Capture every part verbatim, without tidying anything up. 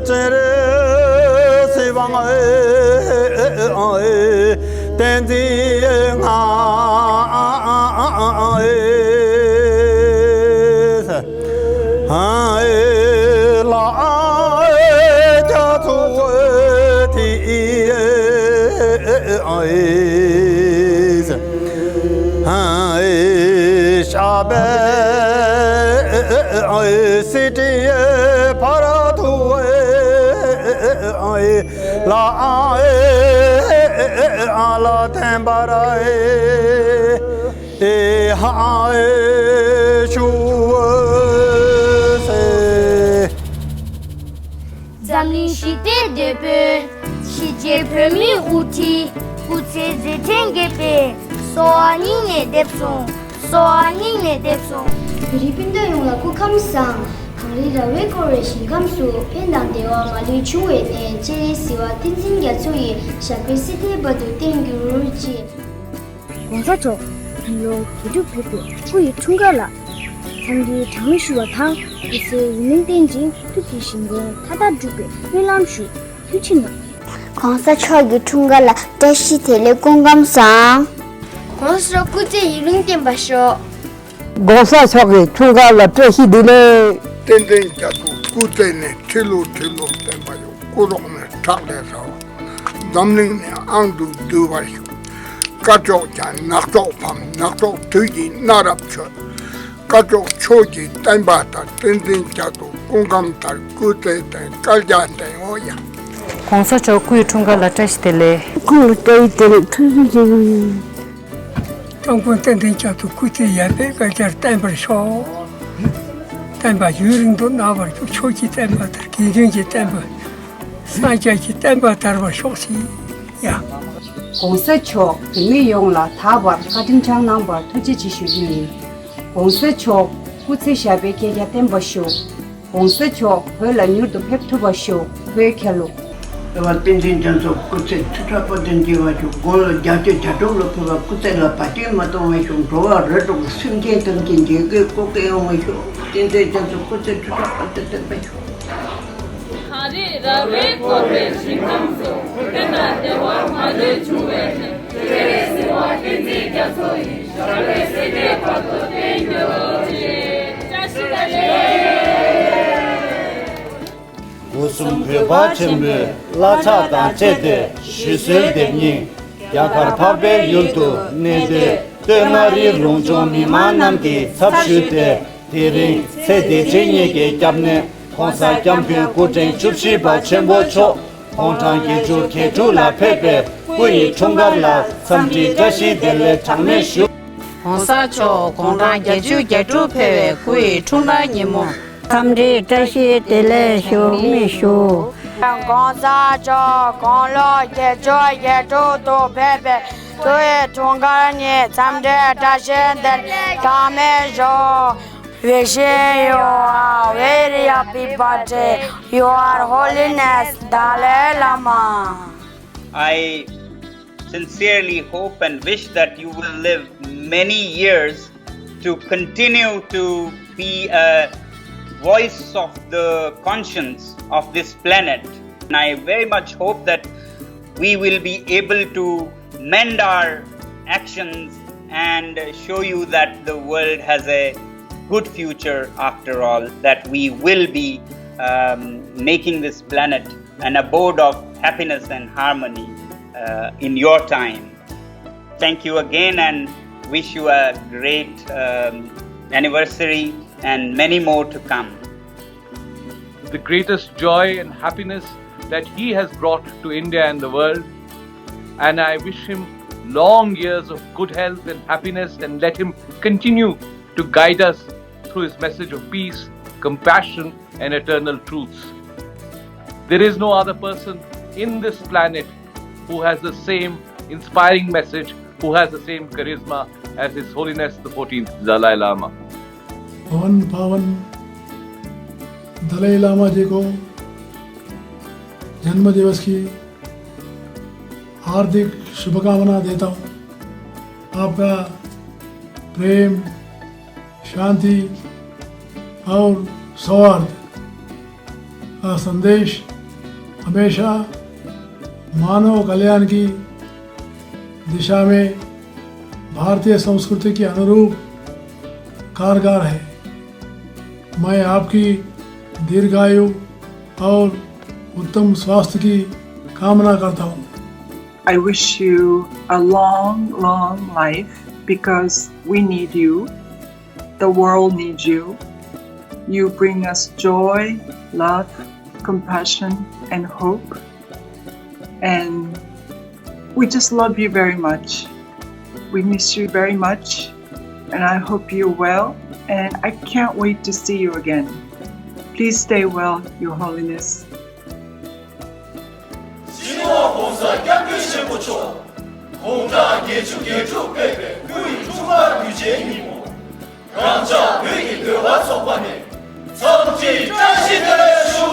ཏེ་རེ་སི་ཝང་ཨེ་ཨེ་ཨེ་ཨེ་ཏེན་ཙི་ཨེ་ང་ཨེ་ཨེ་ལ་ཨེ་ཀྱ་ཚུ་ཨེ་ཏི་ཨེ་ཨེ་ཨེ་ཤ་བེ་ཨེ་སི་ཏི་ཨེ་ཕ་ར་ཐུ་ཨེ་ལ་ཨེ་ཨེ་ཨ་ལ་ཐེན་པ་ར་ཨེ་ཨེ་ཧ་ཨེ་ཤུ་ཨེ་སེ། འཛམ་གླིང་ཞི་བདེའི་དེད་དཔོན། གཞིས་བྱེས་བོད་མིའི་དབུ་ཁྲིད། སྐུ་ཚེ་མཛད་འཕྲིན་རྒྱས་པའི། གསོལ་བ་སྙིང་ནས་འདེབས་སོང་། གསོལ་བ་སྙིང་ནས་འདེབས་སོང་། བོད་རིགས་སྤུན་ཟླ་ཡོངས་ལ་སྐུ་ཁམས་བཟང་། གངས་རི་ར་བས་བསྐོར་བའི་ཞིང་ཁམས་སུ། ཕན་དང་བདེ་བ་མ་ལུས་འབྱུང་བའི་གནས། སྤྱན་རས་གཟིགས་དབང་བསྟན་འཛིན་རྒྱ་མཚོ་ཡི། ཞབས་པད་སྲིད་མཐའི་བར་དུ་བརྟན་གྱུར་ཅིག། ༸གོང་ས་མཆོག་དགུང་ལོ་བརྒྱད་ཅུ་ཕེབས་པའི་སྐུ་ཡི་འཁྲུངས་སྐར་ལ་འཚམས་འདྲིའི་གྲངས་མེད་ཞུ་བ་དང་། སྐུ་ཚེ་ཡུན་རིང་བརྟན་ཅིང་ཐུགས་ཀྱི་བཞེད་དགོངས་མཐའ་དག་འགྲུབ་པའི་སྨོན་ལམ་ཞུ། ཐུགས་རྗེ་གནང་། ༸གོང་ས་མཆོག་གི་འཁྲུངས་སྐར་ལ་བཀྲ་ཤིས་བདེ་ལེགས། སྐུ་ཁམས་བཟང་། ༸གོང་ས་མཆོག་སྐུ་ཚེ་ཡུན་རིང་བརྟན་པར་ཤོག ༸གོང་ས་མཆོག་གི་འཁྲུངས་སྐར་ལ་བཀྲ་ཤིས་བདེ་ལེགས། བསྟན་འཛིན་རྒྱ་མཚོ་སྐུ་ཚེ་ནི་ཁྲི་ལོ་ཁྲི་ལོ་བརྟན་པར་ཤོག་སྐུ་རོགས་ནི་ཁྲག་ལས་ཟ་བ། འཛམ་གླིང་ནི་ཨང་དུ་བསྡུ་བར་ཤོག་སྐ་ཅོག་ཀྱང་ནག་ཅོག་ཕམ། ནག་ཅོག་དུས་ཀྱི་གནའ་རབས་ཆོད། སྐ་ཅོག་ཆོས་ཀྱི་བསྟན་པ་དར། བསྟན་འཛིན་རྒྱ་མཚོ་སྐུ་ཁམས་དར། སྐུ་ཚེ་བརྟན། བསྐལ་བརྒྱར་བརྟན། འོ་ཡ། ༸གོང་ས་མཆོག་སྐུ་ཡི་འཁྲུངས་སྐར་ལ་བཀྲ་ཤིས་བདེ་ལེགས། སྐུ་ལ་བཀྲ་ཤིས་བདེ་ལེགས། ཐུགས་རྗེ་ཆེ། སྐྱབས་མགོན་བསྟན་འཛིན་རྒྱ་མཚོ་སྐུ་ཚེ་ཡར་འཕེལ་བསྐལ་བརྒྱར་བརྟན་པར་ཤོག་བསྟན་པ་ཡུན་རིང་དུ་གནས་པར་ཤོག་ཆོས་ཀྱི་བསྟན་པ་དར། དགེ་འདུན་གྱི་བསྟན་པ། སངས་རྒྱས་ཀྱི་བསྟན་པ་དར་བར་ཤོག་ཅིག་ཡ། ༸གོང་ས་མཆོག་བོད་མི་ཡོངས་ལ་ད་བར་བཀའ་དྲིན་བསྐྱངས་གནང་བར་ཐུགས་རྗེ་ཆེ་ཞུ་རྒྱུ་ཡིན། ༸གོང་ས་མཆོག་སྐུ་ཚེ་ཞབས་པད་བསྐལ་བརྒྱར་བརྟན་པར་ཤོག ༸གོང་ས་མཆོག་བོད་ལ་མྱུར་དུ་ཕེབས་ཐུབ་པར་ཤོག་བོད་ཁ་ལོ། བསྟན་འཛིན་རྒྱ་མཚོ་སྐུ་ཚེ་ཁྲི་ཕྲག་བརྟན་གྱི་བར་དུ་དགུང་ལོ་བརྒྱད་ཅུ་གྱ་དྲུག་ལ་ཕེབས་པ་སྐུ་ཚེ་ལ་བར་ཆད་མ་གཏོང་བར་ཤོག་འགྲོ་བ་རིགས་དྲུག་སེམས་ཅན་ཐམས་ཅད་འདི་ཀའི་སྐུ་སྐལ་ཡོང་བར་ཤོག་བསྟན་འཛིན་རྒྱ་མཚོ་སྐུ་ཚེ་ཁྲི་ཕྲག་བརྟན་བརྟན་པར་ཤོག་གངས་རི་ར་བས་བསྐོར་བའི་ཞིང་ཁམས་སུ། ཕན་དང་བདེ་བ་མ་ལུས་འབྱུང་བའི་གནས། སྤྱན་རས་གཟིགས་དབང་བསྟན་འཛིན་རྒྱ་མཚོ་ཡི། ཞབས་པད་སྲིད་མཐའི་བར་དུ་བརྟན་གྱུར་ཅིག་བཀྲ་ཤིས་བདེ་ལེགས། སྒོ་གསུམ་བོད་པ་ཆེན་པོའི་བླ་ལྷག་དང་བཅས་ཏེ་ཞུ་གསོལ་འདེབས་སྙིང་། རྒྱ་གར་འཕགས་པའི་ཡུལ་དུ་གནས་སྡོད་སྟོད་མངའ་རིས་རོང་ལྗོངས་མི་མང་རྣམས་ཀྱི་ཚབ་ཞུས་ཏེ། དེ་རིང་ཚེ་བདེ་ཆེན་གཉིས་ཀྱི་སྐྱབས་གནས་༸གོང་ས་༸སྐྱབས་མགོན་སྐུ་ཕྲེང་བཅུ་བཞི་པ་ཆེན་པོ་མཆོག་དགུང་གྲངས་བརྒྱད་ཅུ་གྱ་དྲུག་ལ་ཕེབས་པའི་སྐུ་ཡི་འཁྲུངས་སྐར་ལ་འཚམས་འདྲིའི་བཀྲ་ཤིས་བདེ་ལེགས་གྲངས་མེད་ཞུ། ༸གོང་ས་མཆོག་དགུང་གྲངས་བརྒྱད་ཅུ་གྱ་དྲུག་ཕེབས་པའི་སྐུ་ཡི་འཁྲུངས་སྐར་ཉིན་མོ། འཚམས་འདྲིའི་བཀྲ་ཤིས་བདེ་ལེགས་ཞུ་མི་ཞུ། ༸གོང་ས་མཆོག་དགུང་ལོ་བརྒྱད་ཅུ་གྱ་དྲུག་ཏུ་ཕེབས་པའི་སྐུ་ཡི་འཁྲུངས་སྐར་ཉིན་འཚམས་འདྲིའི་བཀྲ་ཤིས་བདེ་ལེགས་གྲངས་མེད་ཞུ། Wishing you a very happy birthday, Your Holiness Dalai Lama. I sincerely hope and wish that you will live many years to continue to be a voice of the conscience of this planet. And I very much hope that we will be able to mend our actions and show you that the world has a good future after all, that we will be um, making this planet an abode of happiness and harmony uh, in your time. Thank you again and wish you a great um, anniversary and many more to come. The greatest joy and happiness that he has brought to India and the world. And I wish him long years of good health and happiness, and let him continue to guide us through his message of peace, compassion, and eternal truths. There is no other person in this planet who has the same inspiring message, who has the same charisma as His Holiness the fourteenth Dalai Lama. भवन पावन दलाई लामा जी को जन्म दिवस की हार्दिक शुभकामना देता हूँ। आपका प्रेम, शांति और सौहार्द का संदेश हमेशा मानव कल्याण की दिशा में भारतीय संस्कृति के अनुरूप कारगर है। मैं आपकी दीर्घायु और उत्तम स्वास्थ्य की कामना करता हूँ। I wish you a long, long life because we need you. The world needs you. You bring us joy, love, compassion, and hope. And we just love you very much. We miss you very much. And I hope you're well. And I can't wait to see you again. Please stay well, Your Holiness. སྤྱི་ནོར་༸གོང་ས་༸སྐྱབས་མགོན་ཆེན་པོ་མཆོག་དགུང་གྲངས་བརྒྱད་ཅུ་གྱ་དྲུག་ཕེབས་པའི་སྐུའི་འཁྲུངས་སྐར་དུས་ཆེན་ཉིན་མོ། རང་ཅག་བོད་ཀྱི་ཟློས་གར་ཚོགས་པ་ནས་འཚམས་འདྲིའི་བཀྲ་ཤིས་བདེ་ལེགས་ཞུ།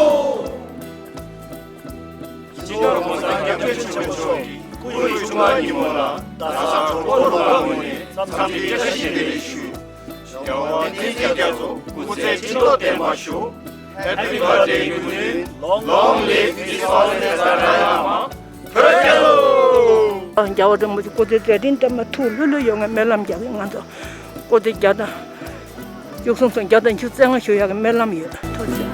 སྤྱི་ནོར་༸གོང་ས་༸སྐྱབས་མགོན་ཆེན་པོ་མཆོག་གི་སྐུའི་འཁྲུངས་སྐར་ཉིན་མོ་ལ་རྡ་ས་གྲོགས་པོ་རུ་ཁག་ངོས་ནས་འཚམས་འདྲིའི་བཀྲ་ཤིས་བདེ་ལེགས་ཞུ། རྒྱལ་བ་མཁྱེན་བརྩེ་རྒྱ་མཚོ་སྐུ་ཚེ་ཁྲི་ལོ་བརྟན་པར་ཤོག Happy birthday to you. Long live His Holiness Dalai Lama. བོད་རྒྱལ་ལོ། རྒྱལ་བ་རིན་པོ་ཆེ་སྐུ་ཚེ་བརྟན་བརྟན་པ་ཐུགས་ལྷོད་ལྷོད་ཡོང་བའི་སྨོན་ལམ་རྒྱག་གི། ང་ཚོ་སྐུ་ཚེ་བརྒྱ་དང་བཅུ་གསུམ་སོང་། བརྒྱ་དང་བཅུ་རྩ་ལྔ་བཞུགས་ཡག་གི་སྨོན་ལམ་ཡོད། ཐུགས་རྗེ་ཆེ།